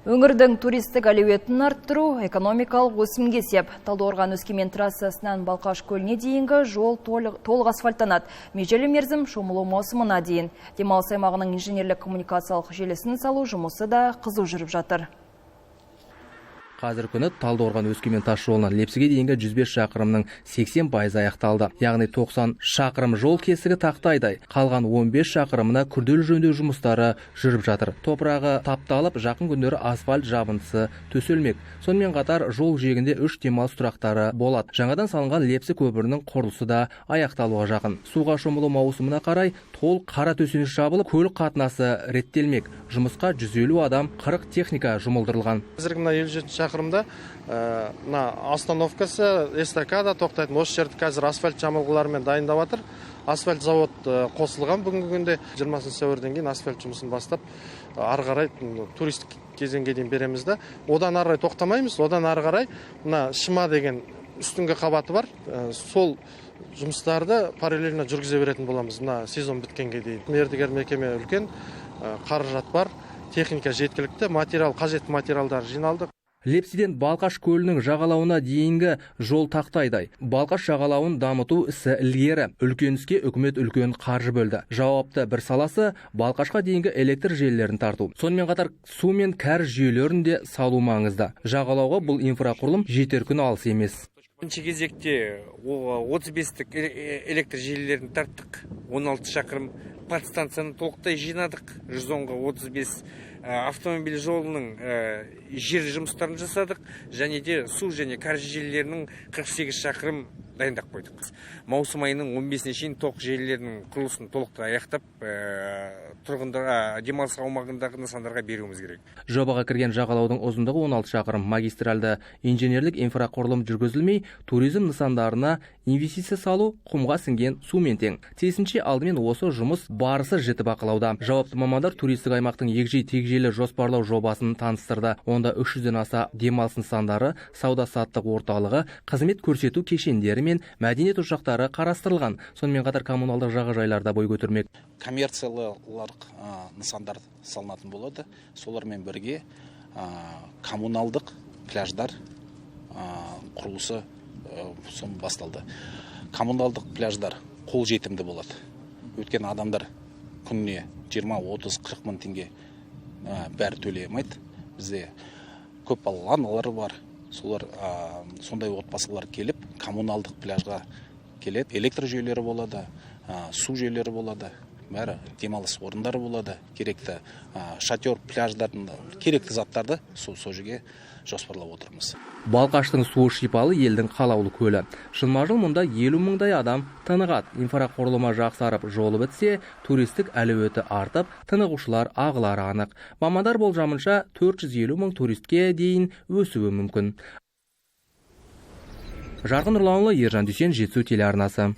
Өңірдің туристік әлеуетін арттыру экономикалық өсімге сеп. Талдықорған – Өскемен трассасынан Балқаш көліне дейінгі жол толық асфальттанады. Межелі мерзім шомылу маусымына дейін. Демалыс аймағының инженерлік коммуникациялық желісін салу жұмысы да қызу жүріп жатыр. Қазіргі күні Талдықорған – Өскемен тас жолынан Лепсіге дейінгі 105 шақырымның 80% аяқталды. Яғни 90 шақырым жол кесігі тақтайдай. Қалған 15 шақырымына күрделі жөндеу жұмыстары жүріп жатыр. Топырағы тапталып, жақын күндері асфальт жабындысы төселмек. Сонымен қатар жол жиегінде үш демалыс тұрақтары болады. Жаңадан салынған Лепсі көпірінің құрылысы да аяқталуға жақын. Суға шомылу маусымына қарай толық қара төсеніш жабылып, көлік қатынасы реттелмек. Жұмысқа 150 адам, 40 техника жұмылдырылған. Қазіргі мына 57 шақырымда мына остановкасы, эстакада тоқтайтын осы жерді қазір асфальт жамылғыларымен дайындап жатыр. Асфальт завод қосылған. Бүгінгі күнде 20 сәуірден кейін асфальт жұмысын бастап, ары қарай туристік кезеңге дейін береміз да, одан ары қарай тоқтамаймыз. Одан ары қарай мына шыма деген үстіңгі қабаты бар, сол жұмыстарды параллельно жүргізе беретін боламыз мына сезон біткенге дейін. Мердігер мекеме үлкен, қаражат бар, техника жеткілікті, материал, қажетті материалдар жиналды. Лепсіден Балқаш көлінің жағалауына дейінгі жол тақтайдай. Балқаш жағалауын дамыту ісі ілгері. Үлкен іске үкімет үлкен қаржы бөлді. Жауапты бір саласы – Балқашқа дейінгі электр желілерін тарту. Сонымен қатар су мен кәріз жүйелерін де салу маңызды. Жағалауға бұл инфрақұрылым жетер күн алыс емес. Бірінші кезекте 35-тік электр желілерін тарттық, 16 шақырым. Подстанцияны толықтай жинадық, 110-ға 35. Автомобиль жолының жер жұмыстарын жасадық және де су және кәріз желілерінің 48 шақырым дайындап қойдық. Маусым айының 15-іне шейін тоқ желілерінің құрылысын толықтай аяқтап, тұрғындарға, демалыс аумағындағы нысандарға беруіміз керек. Жобаға кірген жағалаудың ұзындығы 16 шақырым. Магистральды инженерлік инфрақұрылым жүргізілмей, туризм нысандарына инвестиция салу құмға сіңген сумен тең. Тиісінше, алдымен осы жұмыс барысы жіті бақылауда. Жауапты мамандар туристік аймақтың егжей тегжейлі жоспарлау жобасын таныстырды. Онда 300-ден аса демалыс нысандары, сауда саттық орталығы, қызмет көрсету кешендері мен мәдениет ошақтары қарастырылған. Сонымен қатар коммуналдық жағажайлар да бой көтермек. Коммерциялық нысандар салынатын болады, солармен бірге коммуналдық пляждар құрылысы басталды. Коммуналдық пляждар қолжетімді болады, өйткені адамдар күніне 20, 30, 40 мың теңге бәрі төлей алмайды. Бізде көп балалы аналар бар, солар, сондай отбасылар келіп, коммуналдық пляжға келеді. Электр жүйелері болады, су жүйелері болады, бәрі демалыс орындары болады, керекті шатер, пляждардың керекті заттарды сол жерге жоспарлап отырмыз. Балқаштың суы шипалы, елдің қалаулы көлі. Жылма жыл мұнда 50 мыңдай адам тынығады. Инфрақұрылымы жақсарып, жолы бітсе, туристік әлеуеті артып, тынығушылар ағылары анық. Мамандар болжамынша, 450 мың туристке дейін өсуі мүмкін. Жарқын Нұрланұлы, Ержан Дүйсен, Жетісу телеарнасы.